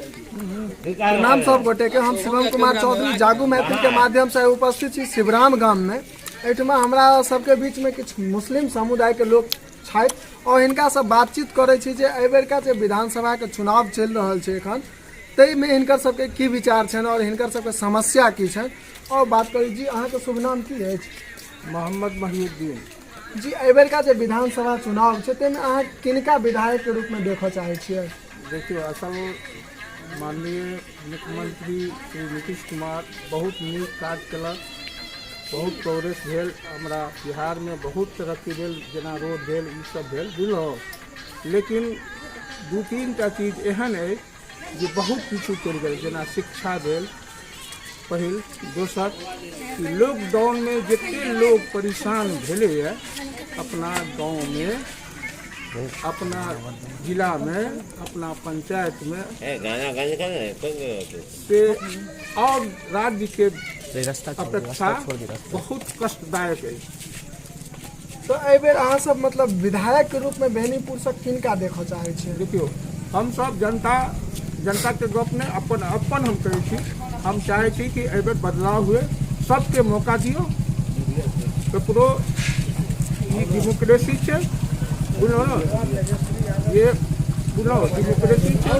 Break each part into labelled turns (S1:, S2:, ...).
S1: प्रणाम सब गोटे के, हम शिवम कुमार चौधरी जागू मैथिल के माध्यम से उपस्थित छी शिवराम गाम में। एहिठमा हमरा सबके बीच में किछु मुस्लिम समुदाय के लोग छथि और हिनका से बातचीत करै छी जे एहिबेरका जे विधानसभा के चुनाव चलि रहल छै एखन, ताहिमे हिनकर सबके की विचार छनि और हिनकर सबके समस्या की छनि। और बात करी जी, अहाँके शुभ नाम की अछि?
S2: मोहम्मद मोहिउद्दीन।
S1: जी, एहिबेरका जे विधानसभा चुनाव छै ताहिमे अहाँ किनका विधायक के रूपमे देखऽ चाहै छियै?
S2: देखियौ, असल माननीय मुख्यमंत्री श्री नीतीश कुमार बहुत नीक काज केलक, बहुत प्रोग्रेस भेल, हमरा बिहारमे बहुत तरक्की भेल, जेना रोड भेल, ई सब भेल, बुझलहुँ। लेकिन दू तीन टा चीज एहन अछि जे बहुत पीछू चलि गेल, जेना शिक्षा भेल पहिल, दोसर कि लॉकडाउनमे जतेक लोक परेशान भेलैए अपना गाँवमे, अपना जिलामे, अपना पंचायतमे, से और राज्यके अपेक्षा बहुत कष्टदायक अछि।
S1: तऽ एहिबेर अहाँ सब मतलब विधायक के रूप में बेनीपुर से किनका देखऽ चाहै छियै?
S2: देखियौ, हमसब जनता जनताके गप नहि, अपन अपन हम कहै छी, हम चाहै छी कि एहिबेर बदलाव हुए, सबके मौका दियौ, ककरो ई डेमोक्रेसी छै, बुझलहुँ ने, ये बुझलहुँ डेमोक्रेसी छै,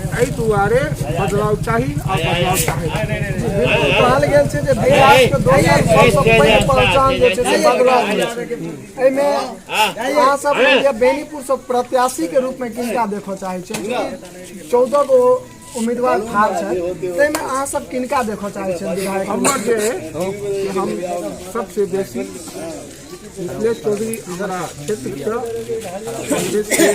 S2: एहि दुआरे बदलाव चाही आ बदलाव चाही।
S1: बिल्कुल कहल गेल छै जे विकास के दोसर सबसँ पैघ पहचान जे छै से बदलाव होइ छै। एहिमे अहाँ सब मानि लिअ बेनीपुर सँ प्रत्याशी के रूप में किनका देखऽ चाहै छियै? 14 गो उम्मीदवार ठाढ़ छै, ताहिमे अहाँ सब किनका देखऽ चाहै छियै विधायक?
S2: हमर जे कि हम सबसे बेसी मिथिलेश चौधरी हमरा क्षेत्रसँ कांग्रेसके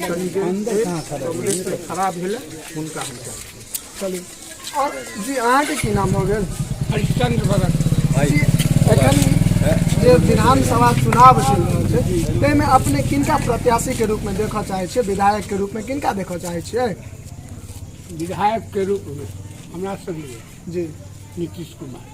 S2: कैंडिडेट छै, कांग्रेससँ खड़ा भेलै, हुनका हम चाहै छी।
S1: चलू। और जी, अहाँके की नाम भऽ गेल?
S2: हरिश्चंद्र भगत।
S1: जी, एखन जे विधानसभा चुनाव चलि रहल छै ताहिमे अपने किनका प्रत्याशी के रूपमे देखऽ चाहै छियै, विधायक के रूपमे किनका देखऽ चाहै छियै?
S2: विधायक के रूप में हमरा सब लिए
S1: जी
S2: नीतीश कुमार।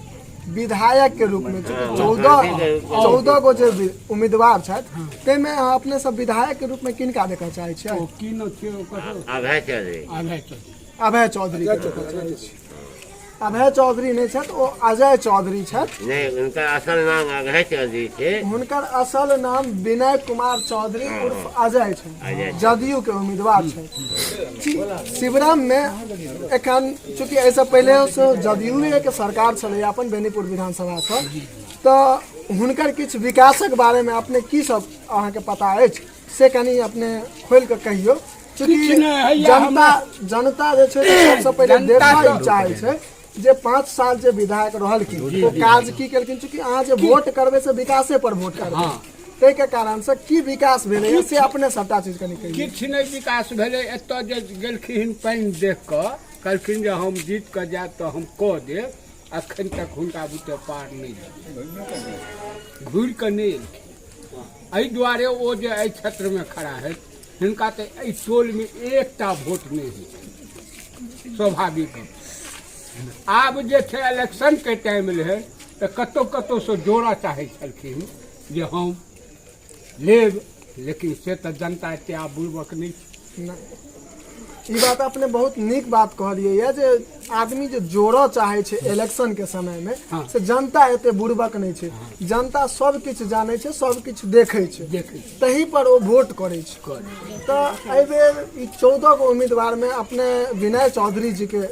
S1: विधायक के रूप में 14 गो जे उम्मीदवार छथि ताहिमे अहाँ अपने सब विधायक के रूप में किनका देखऽ चाहै छियै?
S2: ओ की नाम छै ओकर?
S3: अभय चौधरी।
S2: अभय चौधरी।
S1: अभय चौधरी के देखऽ चाहै छी। अभय चौधरी नहि छथि, ओ अजय चौधरी छथि।
S3: नहीं, उनका असल नाम अभय चौधरी थे।
S1: हुनकर असल नाम विनय कुमार चौधरी उर्फ अजय छै,
S3: अजय।
S1: जदयू के उम्मीदवार छै। जी, शिवराम में एखन चूँकि एहिसँ पहिले से जदयूए के सरकार छलै अपन बेनीपुर विधानसभा सँ, तऽ हुनकर किछु विकासक बारेमे अपने की सब अहाँके पता अछि से कनि अपने खोलि कऽ कहियौ। चूँकि
S2: किछु नहि हैया।
S1: जनता जनता जे छै से सबसँ पहिले
S2: जनता
S1: देखऽ
S2: तऽ-
S1: चाहै छै जे 5 साल जे विधायक रहलखिन ओ काज की केलखिन। चूँकि अहाँ जे वोट करबै से विकासे पर वोट करबै, ताहिके कारण से की विकास भेलै से अपने सबटा चीज कनि कहियौ।
S2: किछु नहि विकास भेलै। एतऽ जे गेलखिन पानि देख कऽ कहलखिन जे हम जीत कऽ जायब तऽ हम कऽ देब, अखन तक हुनका बुते पार नहि लगलै, घुरि कऽ नहि एलखिन। एहि दुआरे ओ जे एहि क्षेत्रमे खड़ा है, हिनका तऽ एहि टोलमे एकटा वोट नहि होइ छै, स्वाभाविक गप। आब जे छै इलेक्शनके टाइम रहै तऽ कतहु कतहुसँ जोड़ऽ चाहै छलखिन जे हम लेब, लेकिन से तऽ जनता एते आब बुड़बक नहि छै।
S1: नहि। ई बात अपने बहुत नीक बात कहलियै ये जे आदमी जे जोड़ऽ चाहै छै इलेक्शन के समय में, से जनता एते बुड़बक नहि छै। जनता सब किछु जानै छै, सब किछु देखै छै,
S2: देखै छै।
S1: तही पर ओ वोट करै छै।
S2: करै।
S1: तऽ एहिबेर ई 14 गो उम्मीदवार में अपने विनय चौधरी जी के,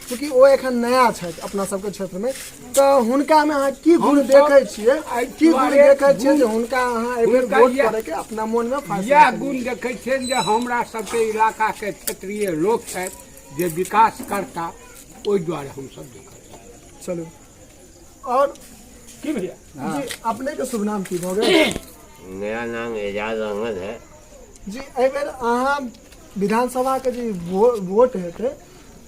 S1: चूँकि ओ एखन नया छथि अपना सबके क्षेत्र में, तऽ हुनका में अहाँ की गुण
S2: हमसब
S1: देखै छियै,
S2: एहि
S1: की गुण
S2: दुआरे
S1: देखै छियै जे हुनका अहाँ एहिबेर
S2: हुनका
S1: वोट
S2: इएह-
S1: करे के अपना मोन में फैसला
S2: इएह
S1: केलियै?
S2: गुण देखै छियनि जे हमरा सबके इलाकाके क्षेत्रीय लोक छथि जे विकास करता, ओहि दुआरे हमसब देखै छी।
S1: चलू। और
S2: की भैया
S1: जी, अपने के शुभ नाम की भऽ गेल?
S3: मेरा नाम एजाज अहमद है।
S1: जी, एहिबेर अहाँ विधानसभा के जे वोट हेतै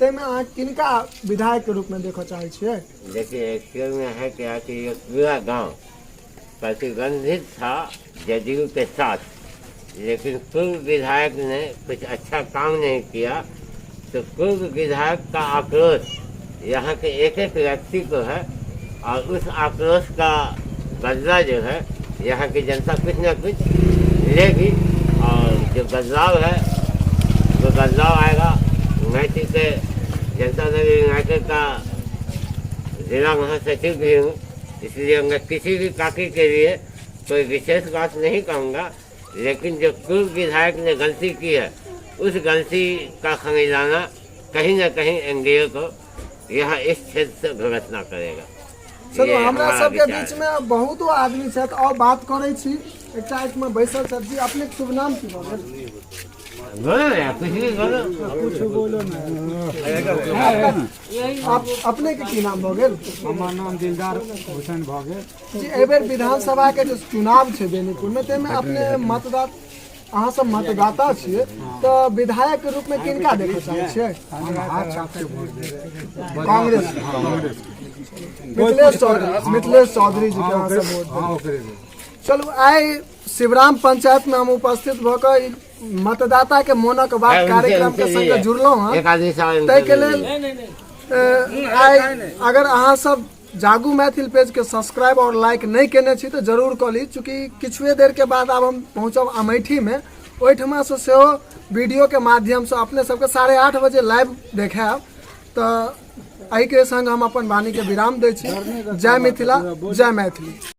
S1: ताहिमे अहाँ किनका विधायक के रूप में देखऽ चाहै छियै?
S3: देखिए, एक्चुअल में है क्या कि ये पूरा गांव प्रतिबंधित था जदयू के साथ, लेकिन पूर्व विधायक ने कुछ अच्छा काम नहीं किया, तो पूर्व विधायक का आक्रोश यहाँ के एक एक व्यक्ति को है और उस आक्रोश का बदला जो है यहाँ की जनता कुछ ना कुछ लेगी और जो बदलाव है वो बदलाव आएगा। मैथिल के जनता दल यूनाइटेड का जिला महासचिव भी हूँ, इसलिए मैं किसी भी पार्टी के लिए कोई विशेष बात नहीं कहूँगा, लेकिन जो पूर्व विधायक ने गलती की है उस गलती का खमियाजा कहीं ना कहीं एनडीए को यहाँ इस क्षेत्र से भुगतना पड़ेगा।
S1: चलू,
S3: ये
S1: हमरा
S3: हमारा
S1: सबके
S3: विचार
S1: बीच
S3: है।
S1: में बहुतो आदमी छथि और बात करै छी। एकटा एकमे बैसल छथि। जी, अपनेके शुभ नाम की भऽ गेल?
S3: बोलो ना यार, कुछ भी बोलो।
S1: अपने के की नाम भऽ गेल?
S4: हमर नाम दिलदार हुसैन भऽ गेल।
S1: जी, एहिबेर विधानसभा के जे चुनाव छै बेनीपुर में, ताहिमे अपने मतदाता, अहाँ सब मतदाता छियै, तऽ विधायक के रूप में किनका देखऽ चाहै छियै?
S4: हम हाथ छापके वोट देबै।
S1: कांग्रेस?
S4: कांग्रेस।
S1: मिथिलेश चौधरी, मिथिलेश चौधरी जी के अहाँ सब वोट देबै?
S4: हँ, ओकरे देबै।
S1: चलू, आइ शिवराम पंचायत में हम उपस्थित भऽ कऽ ई मतदाता के मोनक बात कार्यक्रम के संग जुड़लहुँ हँ।
S3: एक आदमी से
S1: ताहिके लेल आइ अगर अहाँ सब जागू मैथिल पेज के सब्सक्राइब और लाइक नहि केने छी तऽ जरूर कऽ ली, चूँकि किछुए देर के बाद आब हम पहुँचब अमेठी में। ओहिठमा से सेहो वीडियो के माध्यम से अपने सबके 8:30 बजे लाइव देखायब। तऽ एहिके संग हम अपन वाणी के विराम दै छी। जय मिथिला, जय मैथिली।